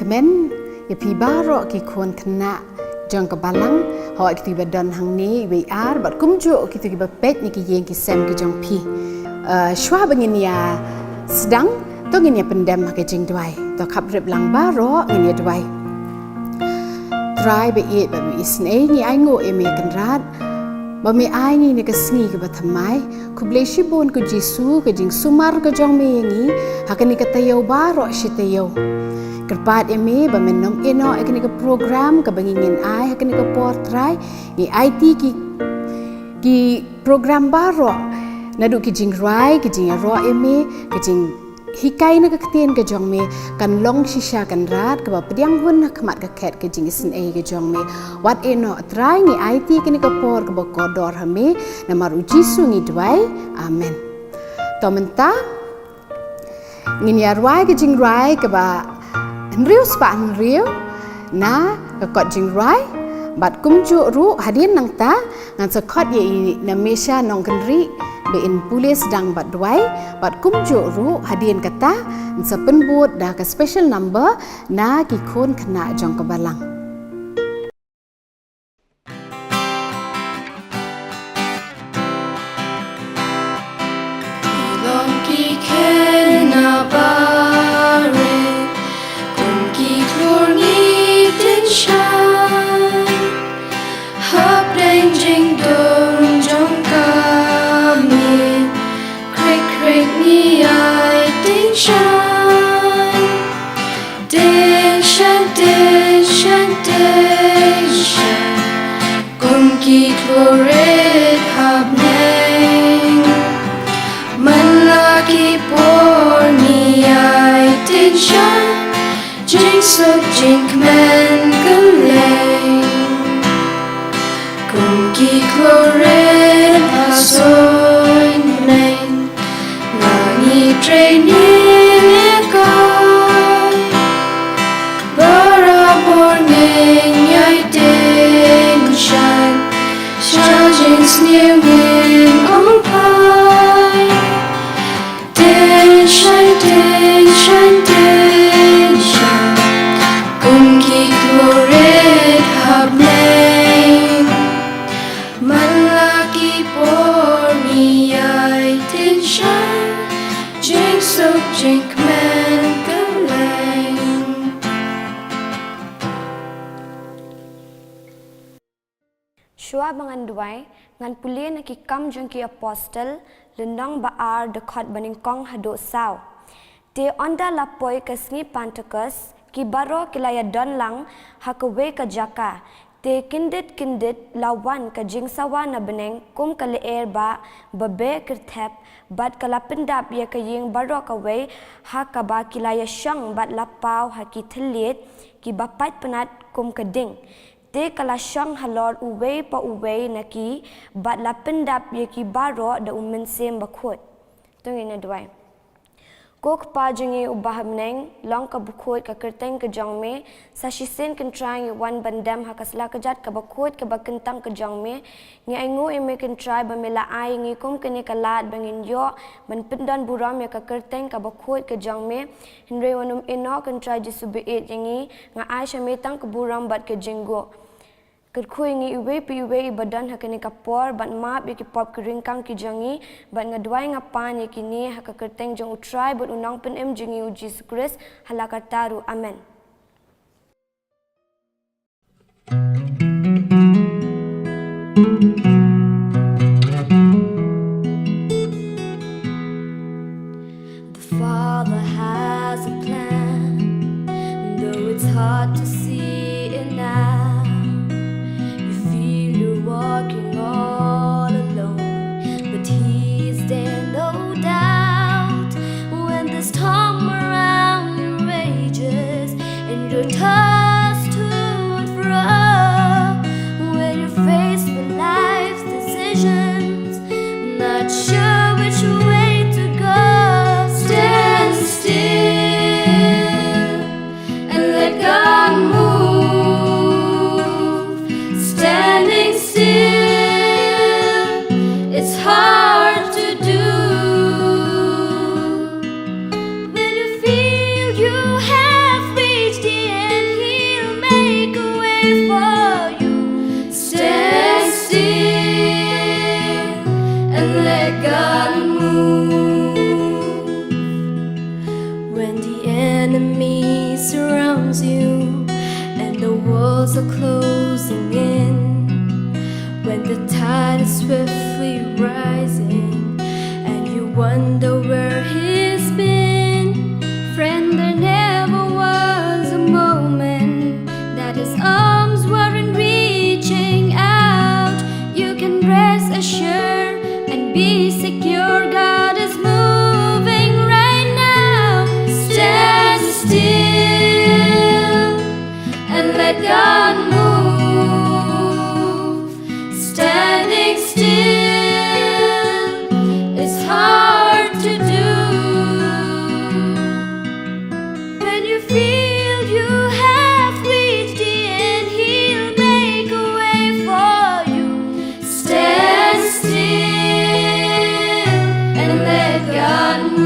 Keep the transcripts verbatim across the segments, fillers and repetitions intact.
Amen. Ïa phi baroh ki khun khynnah jong ka balang, hooid kito kiba don hangne, iwei i ar, bad kumjuh kito kiba peit na ki ïing ki sem ki jong phi. Eh, shuwa ba ngin ïa sdang, to ngin ïa pyndem ha ka jingduwai. To khap rep lang baroh ngin ïa duwai. Trai ba ïeit bad ba isynei, ngi ainguh ïa me Kynrad ba me ai ngi ïa kane ka sngi kaba thymmai. Khublei shibun ko Jisu, ka jingsumar ka jong me ïa ngi ha kane ka taïew baroh shi taïew. Kyrpad ïa me ba men nym ïehnoh ïa kane ka program kaba ngi ngin ai ha kane ka por Trai. Ngi aiti ki, ki program baroh, naduh ki jingrwai, ki jingïaroh ïa me, ki jing hikai na ka ktien ka jong me, kan long shisha Kynrad kaba pdiang hun ha khmat ka khet ka jingisynei ka jong me. Wat ïehnoh Trai, ngi aiti kane ka por kaba kordor ha me, namar u Jisu ngi duwai. Amen. To mynta ngin ïa rwai ka jingrwai kaba hynriew spah hynriew na ka kot jingrwai, bad kumjuh ruh hadien nangta ngan sa khot ïa i Namesha Nongkynrih ba in pule sdang bad duwai, bad kumjuh ruh hadien kata yn sa pynbud da ka special number na ki khun khynnah jong ka balang. Long ki khynnah barit kum ki klur ngi tyngshaiñ. Hapdeng jingdum jong ka miet, krik krik ngi ai tyngshaiñ. Tyngshaiñ, tyngshaiñ, tyngshaiñ, kum ki klur rit hapdeng. Man la ki por ngi ai tyngshaiñ, jingsuk jingkmen kylleng. Kum ki klur rit ha suiñ bneng, ma ngi trei ngi lehkai. Barabor ngin ïai tyngshaiñ, sha jingsniew ngin ym phai. Tyngshaiñ, tyngshaiñ, tyngshaiñ, kum ki klur rit hapdeng. Man la ki por ngi ïai tyngshaiñ, jingsuk jingkmen kylleng. Shuwa ba ngan duwai, ngan pule na Ki Kam jong ki Apostle, lynnong ba ar, dkhot ba nyngkong haduh saw. Te ynda la poi ka sngi Pentekost, ki baroh ki la ïadon lang ha kawei ka jaka. Te kyndit kyndit la wan ka jingsawa na bneng kum ka lyer ba, ba beh kyrthep, bad ka la pyndap ïa ka ïing baroh kawei ha kaba ki la ïashong, bad la paw ha ki thylliej kiba pait pnat kum ka ding. Te ka la shong halor uwei pa uwei na ki, bad la pyndap ïa ki baroh da U Mynsiem Bakhuid. To ngin ïa duwai. Ko Kpa jong ngi uba ha bneng, long ka bakhuid ka kyrteng ka jong me. Sa shisien Kynrad ngi wan ban dem ha ka sla kjat kaba khuid kaba kyntang ka jong me. Ngi ainguh ïa me Kynrad ba me la ai ïa ngi kum kane ka lad ba ngin ïoh ban pyndon burom ïa ka kyrteng kaba khuid ka jong me. Hynrei wat nym ïehnoh Kynrad Jisu ba ïeit ïa ngi, nga ai sha me tang ka burom bad ka jingguh. Kyrkhu ïa ngi iwei pa iwei iba don ha kane ka por, bad map ïa ki pop ki ryngkang ki jong ngi, bad nga duwai nga pan ïa kine ha ka kyrteng jong U Trai bad U Nongpynim jong ngi U Jisu Khrist, ha la karta ruh. Amen. The Father has a plan, though it's hard to see it now. You feel you're walking all alone, but He's there, no doubt. When the storm around you rages and you're tossed to and fro, are closing in, when the tide is swiftly rising, and you wonder where he's been. Friend, there never was a moment that his arms weren't reaching out. You can rest assured and be secure. God is moving right now. Stand still and let God move. Standing still is hard to do. When you feel you have reached the end, he'll make a way for you. Stand still and let God move.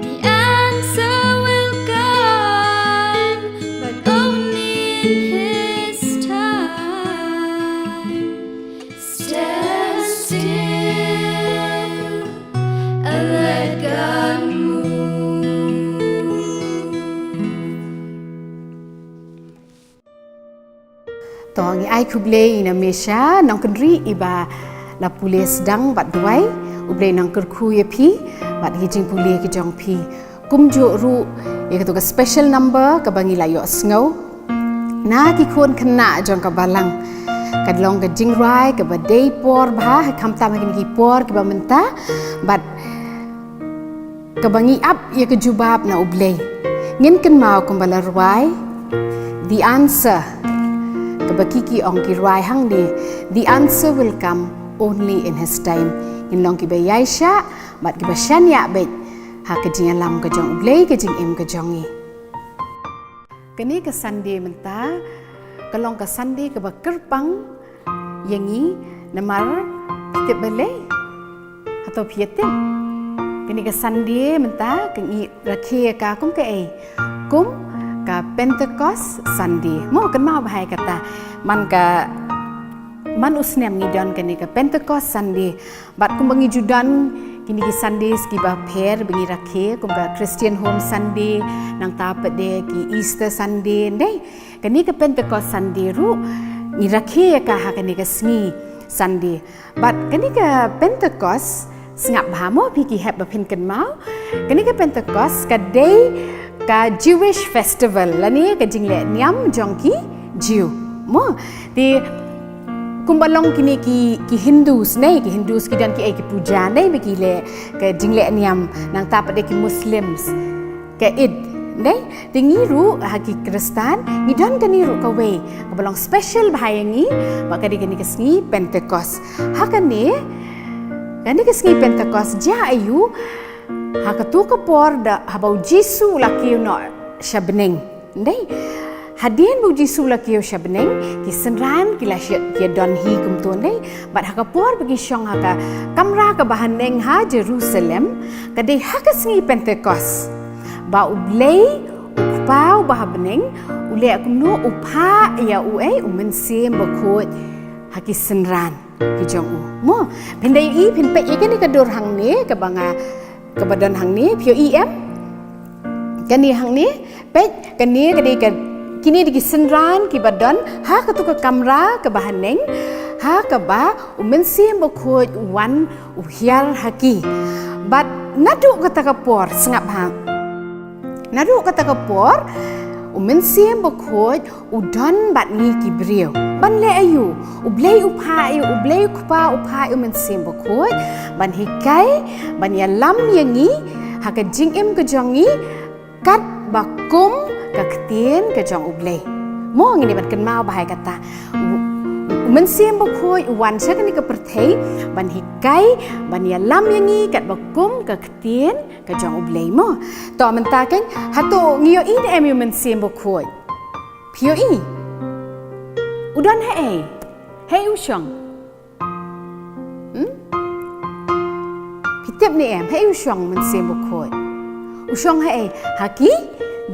The answer will come, but only in His time. Stand still and let God move. To ngi ai khublei ïa i Namesha Nongkynrih iba la pule sdang bad duwai. U Blei un kyrkhu ïa phi bad ïa ki jingpule ki jong phi. Kumjuh ruh ïa kato ka special number kaba ngi la ïohsngew na ki khun khynnah jong ka balang. Ka long ka jingrwai kaba dei por bha, khamtam ha kine ki por kiba mynta bad kaba ngi ap ïa ka jubab na U Blei. Ngin kynmaw kumba la rwai, the answer, kaba ki ki ong ki rwai hangne, the answer will come only in His time. Ngin long kiba ïaishah bad kiba shaniah beit ha ka jingïalam ka jong U Blei, ka jingim ka jong ngi. Kane ka Sunday mynta ka long ka Sunday kaba kyrpang ïa ngi, namar phi tip balei? Hato phi ïa tip? Kane ka Sunday mynta ka ngi rakhe ïa ka kum kaei? Kum ka Pentecost Sunday. Mo, kynmaw bha ïa kata. Man ka, man u snem ngi don kane ka Pentecost Sunday. Bad kumba ngi ju don kine ki Sundays kiba pher ba ngi rakhe, kum ka Christian Home Sunday, nangta pat de ki Easter Sunday, ym dei? Kane ka Pentecost Sunday ruh ngi rakhe ïa ka ha kane ka sngi Sunday. Bad kane ka Pentecost, sngap bha mo phi ki hep ba phin kynmaw. Kane ka Pentecost ka dei ka Jewish festival, lane ka jingleh niam jong ki Jew. Mo, te kumba long kine ki, ki Hindus, ne, ki Hindus ki don kiei, ki puja, ne, ba ki leh ka jingleh niam, nangta pat de ki Muslims ka Eid, ne. Te ngi ruh ha ki Khristan ngi don kane ruh kawei kaba long special bha ïa ngi, ba ka dei kane ka sngi Pentecost. Ha kane, kane ka sngi Pentecost, jia aiu? Ha kato ka por da haba U Jisu u la kiew noh sha bneng, ym dei? Hadien ba U Jisu u la kiew sha bneng, ki synran ki la shah, ki don hi kumto, ym dei? Bad ha ka por ba ki shong ha ka kamra kaba haneng ha Jerusalem, ka dei ha ka sngi Pentecost ba U Blei U Kpa uba ha bneng u leh kumno? U phah ïa u ei, U Mynsiem Bakhuid ha ki synran ki jong u. Mo, phin da ïohi, phin peit ïa kane ka dur hangne kaba nga, kaba don hangne, phi ïohi em? Kane hangne, peit, kane ka dei ka, kine dei ki synran kiba don ha kato ka kamra kaba haneng, ha kaba U Mynsiem Bakhuid u wan u hiar ha ki. Bad naduh kata ka por, sngap ha. Naduh kata ka por, U Mynsiem Bakhuid u don bad ngi ki briew. Ban leh aiu? U Blei u phah ïa, U Blei U Kpa u phah ïa U Mynsiem Bakhuid ban hikai, ban ïalam ïa ngi ha ka jingim ka jong ngi, katba kum ka ktien ka jong U Blei. Mo, ngin ïa ban kynmaw bha ïa kata. U, U Mynsiem Bakhuid u wan sha kane ka pyrthei ban hikai, ban ïalam ïa ngi katba kum ka ktien ka jong U Blei mo. To mynta keiñ, hato ngi ïohi ne em ïa U Mynsiem Bakhuid? Phi ïohi? U don haei? Haei u shong? Hmm? Phi tip ne em, haei u shong U Mynsiem Bakhuid? U shong haei? Ha ki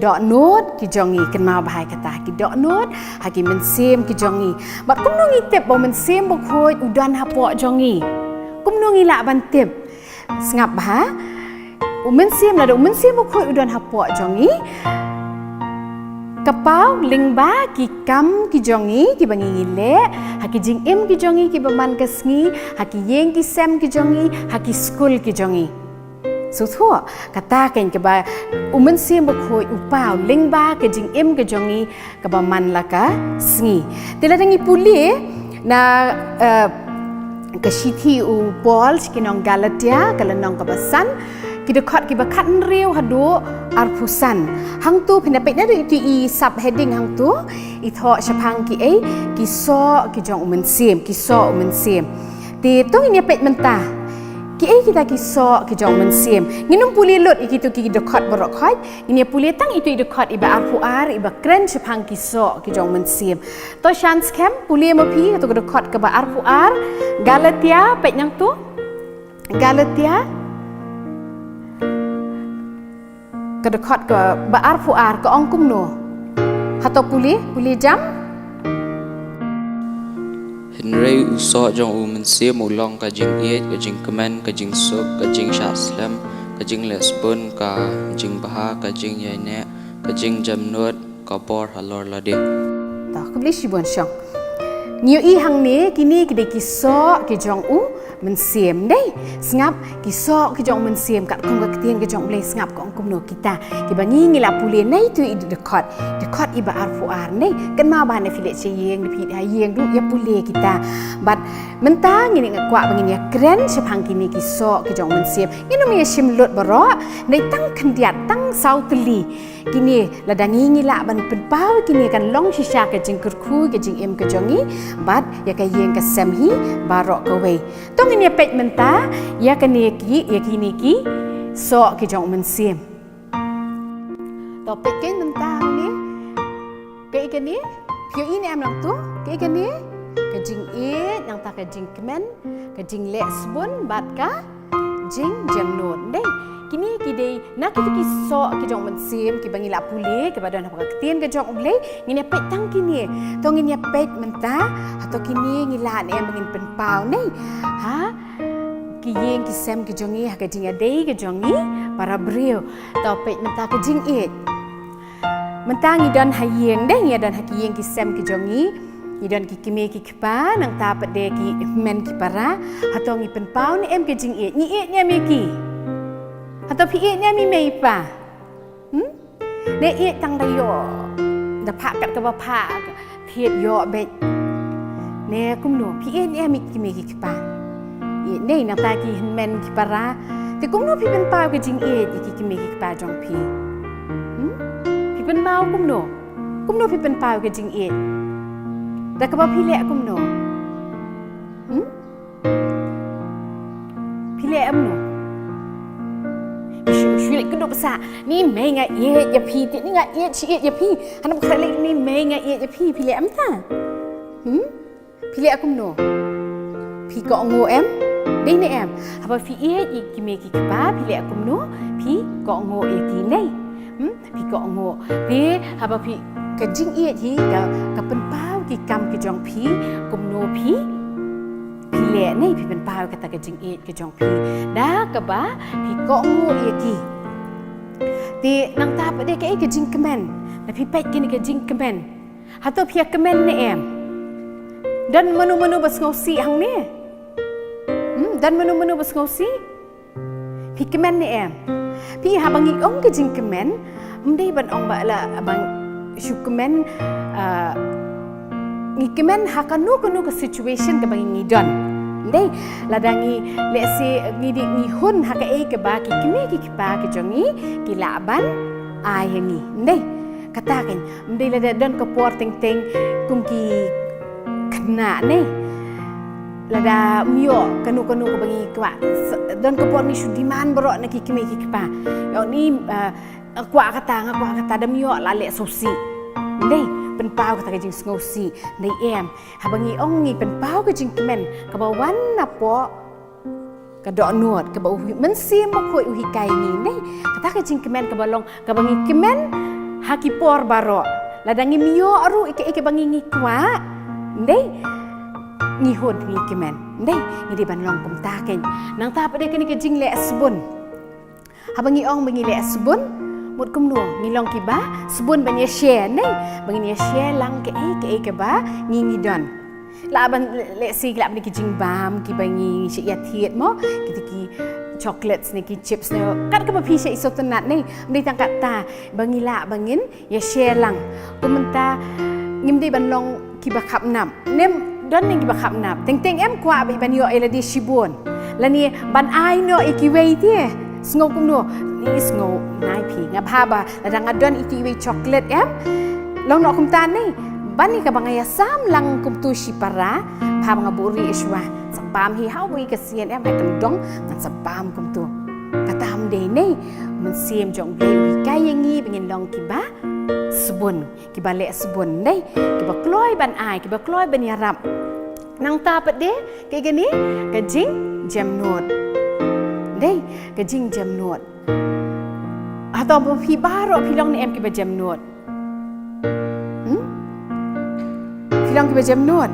dohnud ki jong ngi, kynmaw bha ïa kata, ha ki dohnud, ha ki mynsiem ki jong ngi. Bad kumno ngi tip ba U Mynsiem Bakhuid u don hapoh jong ngi? Kumno ngi lah ban tip? Sngap bha. U Mynsiem, lada u Mynsiem Bakhuid u don hapoh jong ngi, ka paw lyngba ki kam ki jong ngi kiba ngi ngi leh, ha ki jingim ki jong ngi kiba man ka sngi, ha ki ïing ki sem ki jong ngi, ha ki skul ki jong ngi. Sngewthuh, kata keiñ kaba u Mynsiem Bakhuid u paw lyngba ka jingim ka jong ngi kaba man la ka sngi. Te lada ngi pule na, eh, ka shithi u Paul sha ki nong Galatia, ka lynnong kaba san, ki dkhot kiba khathynriew haduh arphew san. Hangto phin ïa peit naduh itu i sub heading hangto, i thoh shaphang kiei, ki soh ki jong u Mynsiem, ki soh u Mynsiem. Te to ngin ïa peit mynta, kiei kita ki soh ki jong u Mynsiem. Ngin ym pule lut ïa kito ki dkhot baroh khoit, ngin ïa pule tang itu i dkhot iba arphew ar, iba kren shaphang ki soh ki jong u Mynsiem. To shan skhem, pule ma phi, to ka dkhot kaba arphew ar, Galatia, peit nangto. Galatia, ka dkhot kaba arphew ar, ka ong kumno. Hato pule, pule jam. Hynrei u soh jong u Mynsiem u long ka jingïeit, ka jingkmen, ka jingsuk, ka jingshah slem, ka jingleh sbun, ka jingbha, ka jingïaineh, ka jingjemnud, ka bor halor lade. To, khublei shibun shong. Ngi ïohi hangne, kine ki dei ki soh ki jong u Mynsiem, dei. Sngap, ki soh ki jong u Mynsiem, katkum ka ktien ka jong u Blei, sngap ka ong kumno kita. Kiba ngi ngi la pule na itu i dkhot, dkhot iba arphew ar, dei. Kynmaw ba na phi leit sha ïing, na phi ha ïing ruh ïa pule kita. Bad mynta ngin ïa kwah ba ngin ïa kren shaphang kine ki soh ki jong u Mynsiem. Ngin ym ïa shim lut baroh, dei tang khyndiat, tang saw tylli. Kine lada ngi ngi lah ban pynpaw kine kan long shisha ka jingkyrkhu ka jingim ka jong ngi bad ïa ka ïing ka sem hi baroh kawei. To ngin ïa peit mynta ïa kane ki, ïa kine ki soh ki jong u Mynsiem. To peit kane mynta ne. Kaei kane? Phi ïohi ne em nangto? Kaei kane? Ka jingïeit, nangta ka jingkmen, ka jingleh sbun bad ka jingjemnud, dei. Kine ki dei na kita ki soh ki jong u Mynsiem kiba ngi la pule, kiba don ha ka ktien ka jong u Blei. Ngin ïa peit tang kine. To ngin ïa peit mynta, hato kine ngi lah ne em ba ngin pynpaw, dei. Ha ki ïing ki sem ki jong ngi, ha ka jingïadei ka jong ngi para briew. To peit mynta ka jingïeit. Mynta ngi don ha ïing, dei, ngi don ha ki ïing ki sem ki jong ngi. Ngi don ki kmie ki kpa, nangta pat de ki hynmen ki para. Hato ngi pynpaw ne em ka jingïeit? Ngi ïeit ne em ïa ki? Hato phi ïeit ne em i mei i pa? Hmm? Ne ïeit tang da ïoh, da phah kat kaba phah, thied ïoh beit. Ne kumno, phi ïeit ne em ïa ki kmie ki kpa? Ïeit, ne nangta ki hynmen ki para. Te kumno phi pynpaw ka jingïeit ïa ki kmie ki kpa jong phi? Hmm? Phi pynpaw kumno? Kumno phi pynpaw ka jingïeit? Da kaba phi leh kumno? Hmm? Phi leh kumno? Phi shu, shu leh kumno ba sah? Ni mei nga ïeit ïa phi, te ni nga ïeit shi ïeit ïa phi. Hangne ba khreh leh ni mei nga ïeit ïa phi, phi leh kumta? Hmm? Phi leh kumno? Phi kohnguh em? Dei ne em? Haba phi ïeit ïa ki kmie ki kpa, phi leh kumno? Phi kohnguh ïa ki, dei? Hmm? Phi kohnguh. Te haba phi, ka jingïeit hi ka, ka pynpaw ki kam ki jong phi, kumno phi, phi leh, ne phi pynpaw kata ka jingïeit ka jong phi. Da kaba phi kohnguh ïa ki. Te nangta pat de kaei ka jingkmen? Da phi peit kane ka jingkmen, hato phi ïa kmen ne em? Don mano mano ba sngewsih hangne? Hmm, don mano mano ba sngewsih? Phi kmen ne em? Phi, haba ngi ong ka jingkmen, ym dei ban ong ba la ban shu kmen, ah, ngi kmen ha kano kano ka situation kaba ngi don. Ym dei, lada ngi, let's say, ngi dei ngi hun ha kaei kaba ki kmie ki kpa ki jong ngi ki lah ban ai ha ngi. Ym dei, kata keiñ. Ym dei lada don ka por teng teng kum ki khynnah, ne lada ym ïoh kano kano kaba ngi kwah, s-, don ka por ngi shu demand baroh na ki kmie ki kpa. Ïoh ni, ah, nga kwah kata, nga kwah kata, da ym ïoh la leh sngewsih. Ym dei, pynpaw kata ka jingsngewsih. Ym dei em? Haba ngi ong ngi pynpaw ka jingkmen kaba wan napoh ka dohnud, kaba u Mynsiem Bakhuid u hikai ngi, ne? Kata ka jingkmen kaba long, kaba ngi kmen ha ki por baroh. Lada ngim ïoh ruh ïa kaei kaba ngi ngi kwah, ne? ngi hun ngi kmen. Dei, ngi dei ban long kumta kein. Nangta pat de kane ka jingleh sbun. Haba ngi ong ba ngi leh sbun, mut kumno, ngi long kiba sbun ban ïa share, ne? Ba ngin ïa share lang kaei kaei kaba ngi ngi don. La ban leh, leh si la ban ki jingbam kiba ngi shu ïa thied mo, kita ki chocolates ne ki chips ne, kat kaba phi shu ïa sngewtynnat ne, ym dei tang katta, ba ngi lah ba ngin ïa share lang. Kumta ngim dei ban long kiba khapnap. Nem don ne kiba khapnap. Teng teng em kwah ba ban ïoh ïa lade shibun. Lane ban ai noh ïa kiwei te. Sngew kumno? Ni sngew nai phi. Nga bha ba lada nga don ïa kiwei chocolate em. Long noh kumta ne. Ban ïa kaba nga ïa sam lang kumtu shipara. Bha ba nga buhrieh shuwa. Sa bam hi hawei ka sien em, ha kyndong ngan sa bam kumtu. Kata ym dei ne. Mynsiem jong U Blei u hikai ïa ngi ba ngin long kiba sbun, kiba leh sbun, dei, kiba kloi ban ai, kiba kloi ban ïarap. Nangta pat de, kaei kane, ka jingjemnud. Dei, ka jingjemnud. Hato ba phi baroh phi long ne em kiba jemnud? Hmm? Phi long kiba jemnud?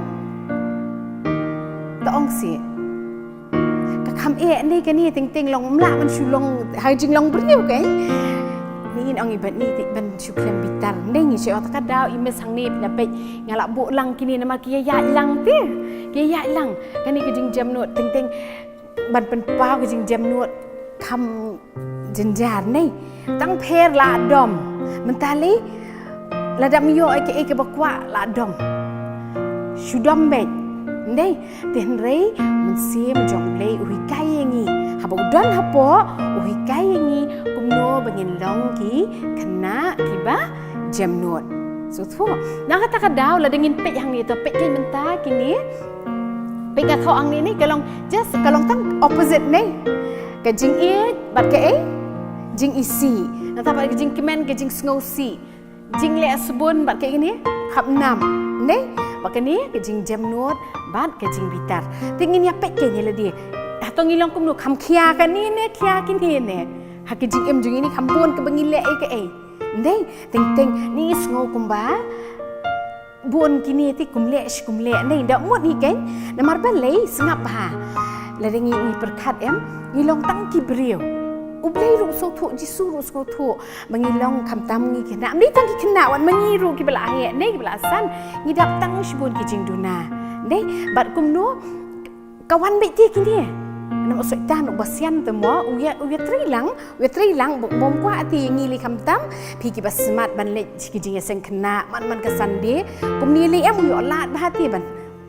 To ong sih. Ka kham eh ne kane teng teng long mlah ban shu long ha jinglong briew kein. Ni ngin ong i ban ni ti ban shu khlem bitar. Dei ngi shu ong ta ka daw i mes hangne phi na peit nga la buh lang kine namar ki ïaid lang te. Ki ïaid lang. Kane ka jingjemnud teng teng ban pynpaw ka jingjemnud kham jynjar ne. Tang pher la dom. Mynta lei lada ym ïoh ïa kaei kaba kwah la dom. Shu dom beit. Dei, te hynrei mynsiem jong U Blei u hikai ïa ngi. Haba u don hapoh, u hikai ïa ngi kumno ba ngin long ki khynnah kiba jemnud. Sngewthuh. Na kata ka daw lada ngin peit hangne to peit kein mynta kine. Peit ka thoh hangne ne ka long just ka long tang opposite ne. Ka jingïeit bad kaei? Jingisih. Nangta bad ka jingkmen ka jingsngewsih. Jingleh sbun bad kaei kane? Khapnam. Ne? Bad kane ka jingjemnud bad ka jingbitar. Te ngin ïa peit kein ïa lade. Hato ngi long kumno kham khia kane ne khia kine ne. Ha ka jingim jong ngi ne kham bun kaba ngi leh ei kaei. Dei, teng teng ni sngew kumba bun kine te kum leh shi kum leh. Dei, da mut hi kein. Namar balei sngap bha. Lada ngi ngi pyrkhat em, ngi long tang ki briew. U Blei ruh sngewthuh, Jisu ruh sngewthuh. Ba ngi long khamtam ngi ki khynnah. Ym dei tang ki khynnah wat ma ngi ruh kiba la heh, ne kiba la san. Ngi dap tang shibun ki jingduna. Dei, bad kumno ka wan beit te kine. Namar u Soitan u ba sian te mo, u ïa, u ïa trei lang, u ïa trei lang, bym kwah te ngi lei khamtam, phi kiba smat ban leit ki jingïaseng khynnah, man man ka Sunday, kumne lei em u ïoh lad bha te ban,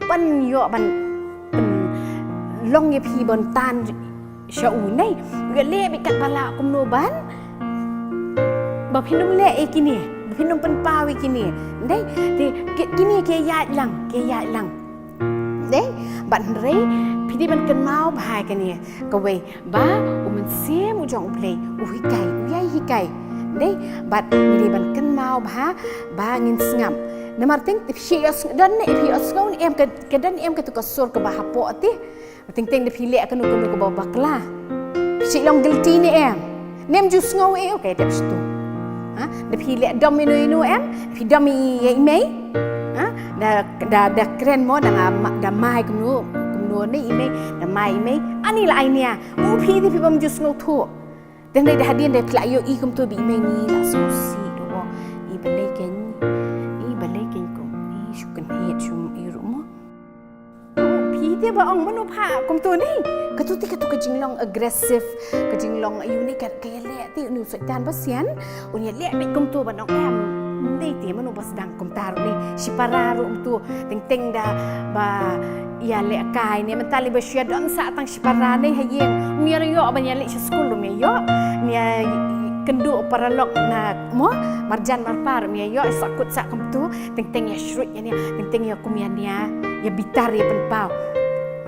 ban ïoh ban, ban long ïa phi ban tan sha u nei. U ïa leh beit katba lah kumno ban, ba phin ym leh ïa kine, ba phin ym pynpaw ïa kine. Nei, te ki, kine ki ïaid lang, ki ïaid lang. Dei, bad hynrei phi dei ban kynmaw bha ïa kane kawei ba u Mynsiem u jong U Blei u hikai, u ïai hikai. Dei, bad ngi dei ban kynmaw bha ba ngin sngap. Namar teng phi ïoh sng-, don ne phi ïoh sngew ne em ka, ka don em katu ka sur kaba hapoh te. Teng teng da phi leh kano kano kaba bakla. Phi shu long guilty ne em. Nem ju sngew eh, okay, dep shitu. Ha? Da phi leh dom ino ino em, phi dom ïa i mei. Ha? Da, da, da kren mo, da nga ma-, da mai kumno, kumno ne i mei, da mai i mei. Ani la ai nia. U phi te phi bym ju sngewthuh. Teng dei da hadien dei phi la ïoh i kumto ba i mei ngi la sngewsih doh. I balei kein, i balei kein kum, i shu kynhied shu i ruh mo. Phi te ba ong mano pha kumto ne. Katu te katu ka jinglong aggressive, ka jinglong ayu ne ka, ka ïaleh te uni u Soitan ba sian, un ïaleh beit kumto ban ong em. Dei te mano ba sdang kumta ruh ne. Shipara ruh kumto, teng teng da ba ïaleh kai ne, mynta lei ba shu ïa don sa tang shipara ne ha ïing. Um ïa ïoh ban ïaleh sha skul um ïa ïoh. Um ïa kynduh paralok na mo, marjan marpa um ïa ïoh, sa kut sa kumto, teng teng ïa shrut ïa nia, teng teng ïa kum ïa nia, ïa bitar ïa pynpaw.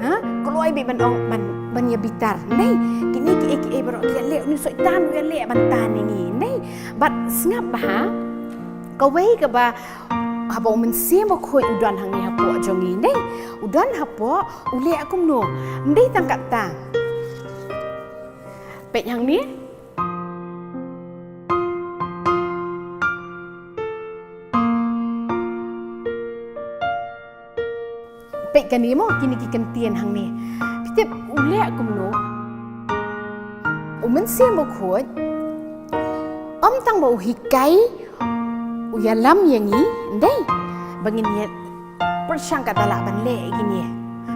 Ha? Kloi beit ban ong ban, ban ïa bitar. Nei, kine kiei kiei baroh ki ïaleh, uni u Soitan u ïaleh ban tan ïa ngi. Nei, bad sngap bha, kawei kaba, haba u Mynsiem Bakhuid u don hangne hapoh jong ngi. Nei, u don hapoh, u leh kumno. Ym dei tang katta. Peit hangne. Peit kane mo, kine ki kyntien hangne. Phi tip u leh kumno? U Mynsiem Bakhuid ym tang ba u hikai, u ïalam ïa ngi, ndei ba ngin ïa pyrshang katta lah ban leh ïa kine,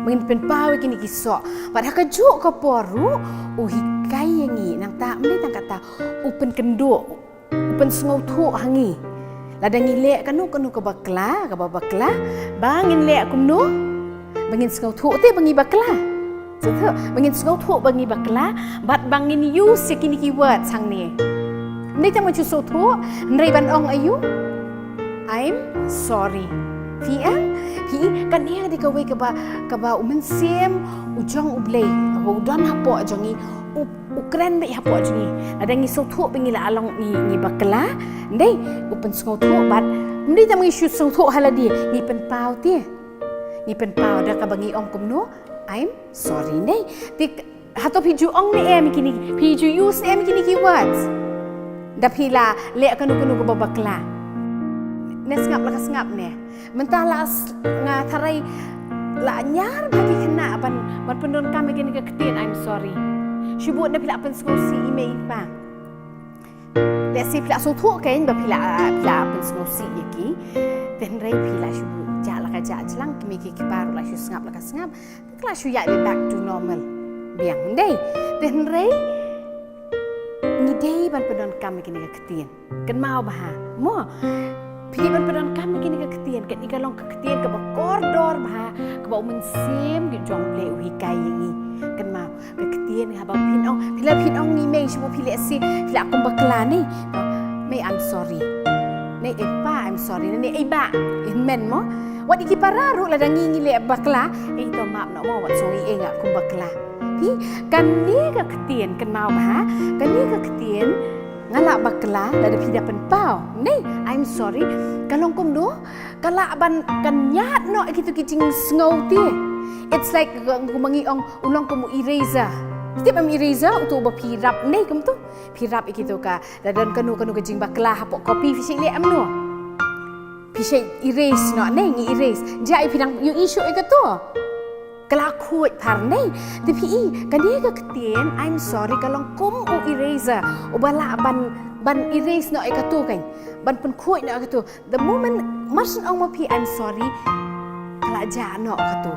ba ngin pynpaw ïa kine ki soh. Bad ha kajuh ka por ruh u hikai ïa ngi, nangta ym dei tang katta, u pynkynduh, u pynsngewthuh ha ngi. Lada ngi leh kano kano kaba bakla, kaba bakla, ba ngin leh kumno? Ba ngin sngewthuh te ba ngi bakla. Sngewthuh, ba ngin sngewthuh ba ngi bakla, bad ba ngin use ïa kine ki words hangne. Ym dei tang ban shu sngewthuh, hynrei ban ong aïu? I'm sorry. Phi ïa, phi ïa, kane ka dei kawei kaba, kaba u Mynsiem u jong U Blei, kaba u don hapoh jong ngi, u, u kren beit hapoh jong ngi. Lada ngi sngewthuh ba ngi la long ngi, ngi bakla, ndei, u pynsngewthuh bad ym dei tang ba ngi shu sngewthuh ha lade, ngi pynpaw te. Ngi pynpaw da kaba ngi ong kumno? I'm sorry, ndei. Te hato phi ju ong ne em kine, phi ju use ne em kine ki words? Da phi la leh kano kano kaba bakla. Ne sngap la ka sngap ne. Mynta la s-, nga tharai la ñiar bha ki khynnah ban, ban pyndonkam ïa kane ka ktien I'm sorry. Shu bud ne phi la pynsngewsih i mei i pa. Lehse phi la sngewthuh kein ba phi la, phi la pynsngewsih ïa ki. Te hynrei phi la shu jah la ka jah jlang, ki mei ki pa ruh la shu sngap la ka sngap. Te ka la shu ïaid back to normal biang, ndei. Te hynrei ngi dei ban pyndonkam ïa kine ki ktien. Kynmaw bha, mo. Phi dei ban pyndonkam ïa kine ki ktien, kane ka long ka ktien kaba kordor bha, kaba u Mynsiem ki jong U Blei u hikai ïa ngi. Kynmaw, ka ktien haba phin ong, phi la phin ong ne i mei, shu phi lehse phi la kum bakla ne. Mei, I'm sorry. Ne i pa, I'm sorry. Ne i bah, i men mo. Wat ïa ki para ruh lada ngi ngi leh bakla, ei to map noh mo, wat sngewsih ei nga kum bakla. Phi, kane ka ktien, kynmaw bha, kane ka ktien, nga la bakla, lada phi da pynpaw. Ne, I'm sorry. Ka long kumno, ka lah ban, kan ñiad noh kito ki jingsngew te. It's like, kumba ngi ong, u long kum u eraser. Tip em eraser, uto uba phi rap, ne, kumto. Phi rap ïa kito ka, lada don kano kano ka jingbakla hapoh copy phi shait leh em no. Phi shait erase noh, ne, ngi erase. Jia ïa phi dang ïohi shuh ïa kato. Ka la khuid phar ne. Te phi i, kane ka ktien, I'm sorry, ka long kum u eraser. Uba lah ban, ban erase noh ïa kato kan. Ban pynkhuid noh ïa kato. The moment, mar shu ong ma phi, I'm sorry, ka la jah noh kato.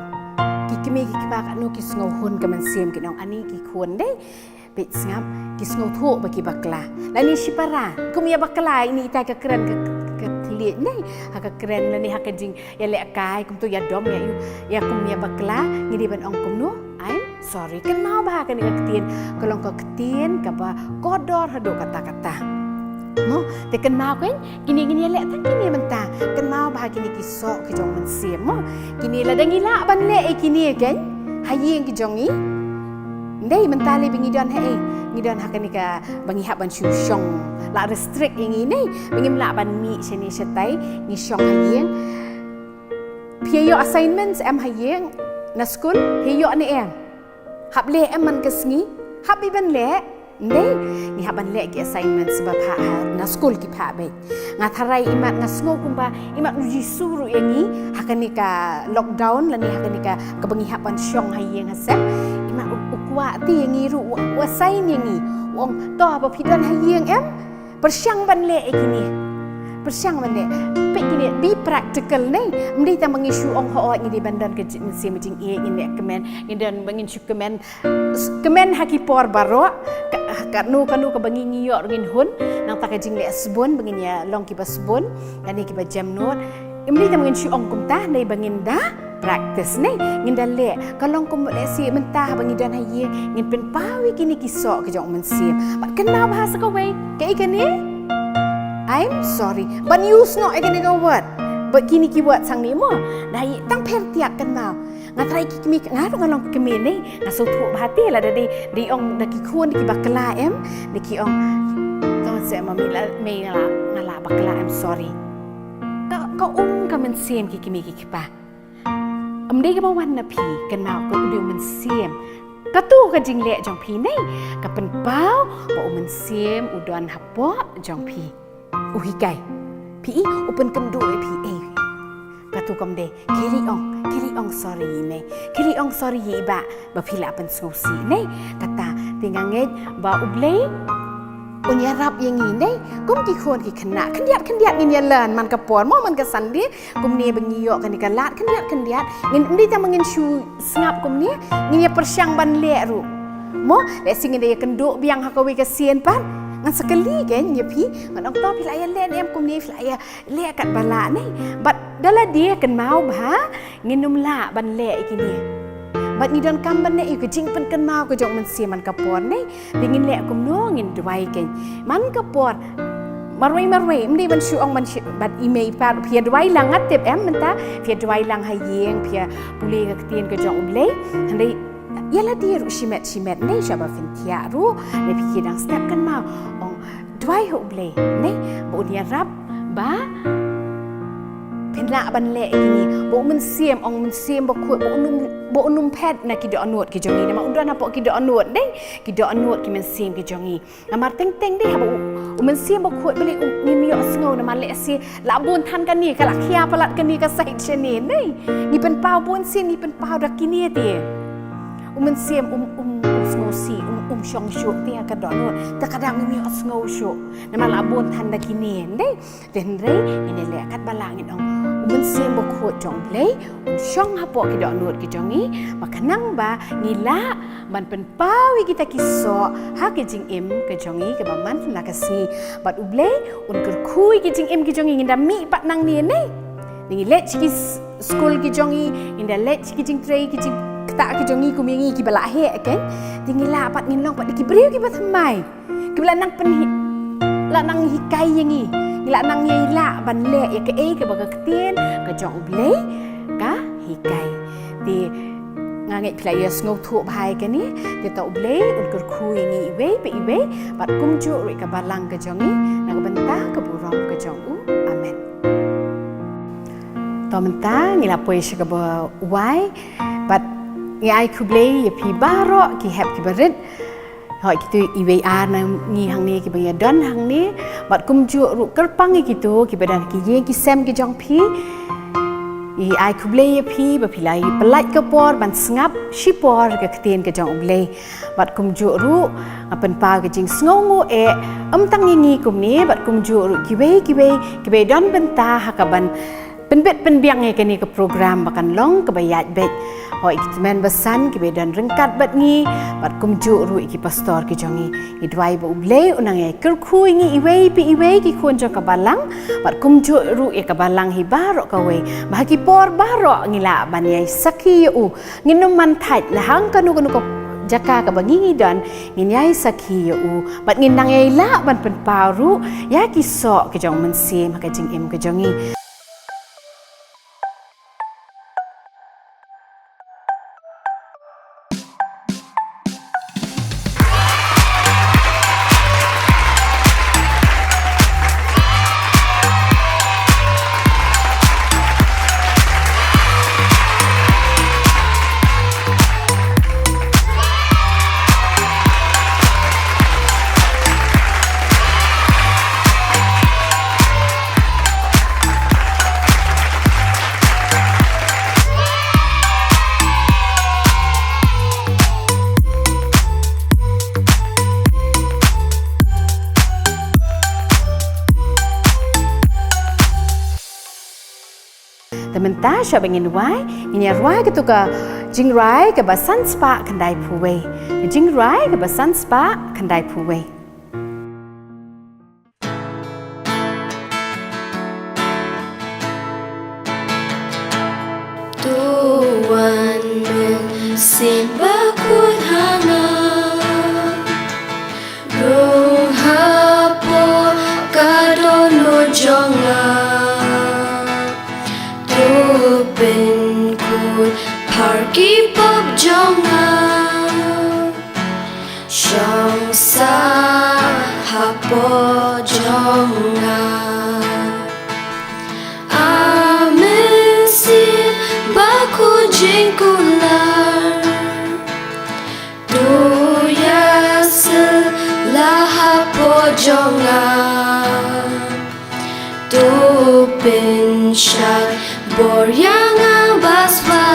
Ki kmie ki kpa katno ki sngewhun ka mynsiem kin ong ani ki khun dei. Peit sngap, ki sngewthuh ba ki bakla. Lane shipara, kum ïa bakla, ine ita ka kren ka, ka, ka thylliej ne, ha ka kren lane ha ka jingïalehkai, kumto ïa dom ïa ïu, ïa kum ïa bakla, ngi dei ban ong kumno, I'm sorry. Kynmaw bha kane ka ktien, ka long ka ktien, kaba kordor haduh katta katta. Mo, te kynmaw kan, kine ngin ïaleh tang kine mynta. Kynmaw bha kine ki soh ki jong mynsiem mo. Kine lada ngi lah ban leh ïa kine kan, ha ïing ki jong ngi. Ndei mynta lei ba ngi don ha ei, ngi don ha kane kaba ngi hap ban shu shong. La restrict ïa ngi ne, ba ngim lah ban mih shane shatai, ngi shong ha ïing. Phi ïoh assignments em ha ïing, na skul, phi ïoh ne em. Hap leh em man ka sngi, hap beit ban leh, ndei, ngi hap ban leh ki assignments ba phah ha, na skul ki phah beit. Nga tharai imat nga sngew kumba, imat u Jisu ruh ïa ngi, ha kane ka lockdown, lane ha kane ka, kaba ngi hap ban shong ha ïing ha sem, imat u, u kwah te ïa ngi ruh, u, u assign ïa ngi, u ong, to, ba phi don ha ïing em, pyrshang ban leh ïa kine. Pyrshang ban leh. Peit kine, be practical ne. Ym dei tang ba ngi shu ong hooid ngi dei ban don ka jingïeit, mynsiem jingïeit, ngin leh kmen, ngin don ba ngin shu kmen, kmen ha ki por baroh, ka, kano kano kaba ngi, ngi ïoh ruh ngin hun, nangta ka jingleh sbun, ba ngin ïa long kiba sbun, lane kiba jemnud. Ym dei tang ba ngin shu ong kumta, hynrei ba ngin da practice ne, ngin da leh, ka long kum lehse mynta haba ngi don ha ïing, ngin pynpaw ïa kine ki soh ki jong u mynsiem. Bad kynmaw bha sa kawei, kaei kane? I'm sorry. Ban use noh ïa kane ka word. Bad kine ki word hangne mo. Da ïa tang pher tiak kynmaw. Nga tharai ki kmie, nga ruh nga long kmie ne, nga sngewthuh bha te lada dei, dei ong da ki khun, da ki bakla em, da ki ong, to se ma mei la, mei la, nga la bakla, I'm sorry. Ka, ka um ka mynsiem ki kmie ki kpa. Ym dei kaba wan na phi, kynmaw, ka u dei u mynsiem. Kato ka jingleh jong phi ne, ka pynpaw ba u mynsiem u don hapoh jong phi. U hikai. Phi i, u pynkynduh ïa phi, ei. Kato kam dei, carry on, Khie leit ong sorry ïa i mei, khie leit ong sorry ïa i bah ba phi la pynsngewsih, ne? Kata te nga ngeit ba U Blei un ïarap ïa ngi, ne? Kum ki khun ki khynnah, khyndiat khyndiat ngin ïa learn man ka por, mo, man ka Sunday, kumne ba ngi ïoh kane ka lad, khyndiat khyndiat ngin, ym dei tang ba ngin shu sngap kumne, ngin ïa pyrshang ban leh ruh. Mo, lehse ngin da ïa kynduh biang ha kawei ka sien pat. Ngan sa kylli kein ïa phi, ngan ong, to phi la ïa leh ne em kumne, phi la ïa leh katba lah, ne? Bad da lade kynmaw ba ngin ym lah ban leh ïa kine. Bad ngi donkam ban leh ïa ka jingpynkynmaw ka jong U Mynsiem man ka por, ne? Te ngin leh kumno? Ngin duwai kein man ka por. Marwei marwei, ym dei ban shu ong ban shi-, bad i mei i pa ruh, phi ïa duwai lang, nga tip, em, mynta phi ïa duwai lang ha ïing, phi ïa pule ka ktien ka jong U Blei. Hynrei ïa lade ruh shimet shimet, ne, shaba phin thiah ruh, ne, phi ki dang step, kynmaw, ong, duwai ha U Blei, ne, ba un ïarap ba phin lah ban leh ïa kine, ba U Mynsiem, ong, Mynsiem Bakhuid, ba un ym, ba un ym phet na ki dohnud ki jong ngi, namar u don hapoh ki dohnud, ne, ki dohnud ki mynsiem ki jong ngi. Namar teng teng dei haba U, U Mynsiem Bakhuid balei u, ngim ïohsngew, namar lehse la bun than kane, ka la khia palat kane ka side shane, ne? Ngi pynpaw bun sien, ngi pynpaw da kine te. U Mynsiem um, um, um sngewsih, um, um shong shuh te ha ka dohnud, te ka dang ngim ïohsngew shuh. Namar la bun than da kine, ne? Te hynrei ngin ïa leh katba lah, ngin ong, U Mynsiem Bakhuid jong U Blei un shong hapoh ki dohnud ki jong ngi, ba khnang ba ngi lah ban pynpaw ïa kita ki soh ha ka jingim ka jong ngi kaba man la ka sngi. Bad U Blei un kyrkhu ïa ki jingim ki jong ngi, ngin da mih pat nangne, ne? Te ngi leit sha ki s-, skul ki jong ngi, ngin da leit sha ki jingtrei, ki jingktah ki jong ngi, kum ïa ngi kiba la heh, kein? Te ngi lah pat ngin long pat ki briew kiba thymmai, kiba la nang pynhi-, la nang hikai ïa ngi. Ngi la nang ïai lah ban leh ïa kaei kaba ka ktien ka jong U Blei ka hikai. Te nga ngeit phi la ïa sngewthuh bha ïa kane. Te to U Blei un kyrkhu ïa ngi iwei pa iwei, bad kumjuh ruh ïa ka balang ka jong ngi, na ka bynta ka burom ka jong u. Amen. To mynta ngi la poi sha kaba wai, bad ngi ai khublei ïa phi baroh ki hep ki barit. Hooid, kito iwei ar na ngi hangne kiba ïa don hangne, bad kumjuh ruh kyrpang ïa kito kiba don ki ïing ki sem ki jong phi. Ngi ai khublei ïa phi ba phi la ïa pyllait ka por ban sngap shipor ka ktien ka jong U Blei. Bad kumjuh ruh nga pynpaw ka jingsngewnguh eh, ym tang ïa ngi kumne, bad kumjuh ruh kiwei kiwei kiba ïa don bynta ha kaban pynbit pynbiang ïa kane ka program ba kan long kaba ïaid beit. Hooid, ki tymmen basan kiba ïa don ryngkat bad ngi, bad kumjuh ruh ïa ki pastor ki jong ngi. Ngi duwai ba U Blei un nang ïa kyrkhu ïa ngi iwei pa iwei ki khun jong ka balang, bad kumjuh ruh ïa ka balang hi baroh kawei, ba ha ki por baroh ngi lah ban ïai sakhi ïa u. Ngin ym man thait, la hang kano kano ka jaka kaba ngi ngi don, ngin ïai sakhi ïa u, bad ngin nang ïai lah ban pynpaw ruh ïa ki soh ki jong U Mynsiem ha ka jingim ka jong ngi. Te mynta shwa ba ngin wai, ngin ïa rwai kato ka jingrwai kaba san spah khyndai phew wei. Jingrwai kaba san spah khyndai phew wei. To wan Mynsiem Bakhuid ha nga, rung hapoh ka dohnud jong nga. To pynkhuid phar ki pop jong nga. Shong sah hapoh jong nga. A Mynsiem Bakhuid jingkular, to ïasylla hapoh jong nga. To pynshai bor ïa nga ba sbah.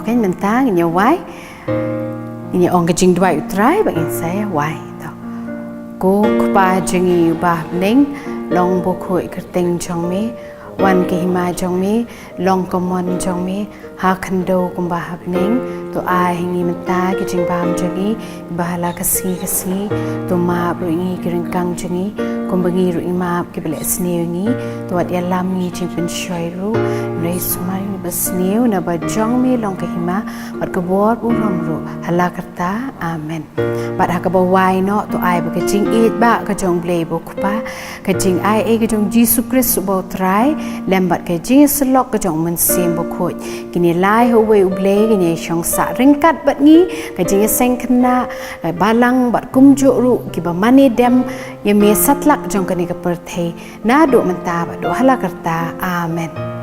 Kan mynta ngin ïa wai, ngin ïa ong ka jingduwai u Trai bad ngin sa ïa wai. To. Ko Kpa jong ngi uba ha bneng, long bakhuid kyrteng jong me, wan ka hima jong me, long ka mon jong me ha khyndew kumba ha bneng. To ai ha ngi mynta ki jingbam jong ngi ba ha la ka sngi ka sngi. To map ruh ngi ki ryngkang jong ngi kumba ngi ruh ngi map kiba leh sniew ngi. To wat ïalam ngi jingpynshoi ruh. Hynrei sumar ngi ba sniew, naba jong me long ka hima bad ka bor burom ruh ha la karta. Amen. Bad ha kaba wai noh, to ai ba ka jingïeit ba ka jong Blei ba u Kpa, ka jingai ei ka jong Jisu Khrist uba u Trai, lem bad ka jingïasyllok ka jong u Mynsiem Bakhuid, kin ïa lai ha uwei u Blei, kin ïa shong sah ryngkat bad ngi, ka jingïaseng khynnah, ka balang bad kumjuh ruh kiba mane dem ïa me satlak jong kane ka pyrthei, naduh mynta bad haduh ha la karta. Amen.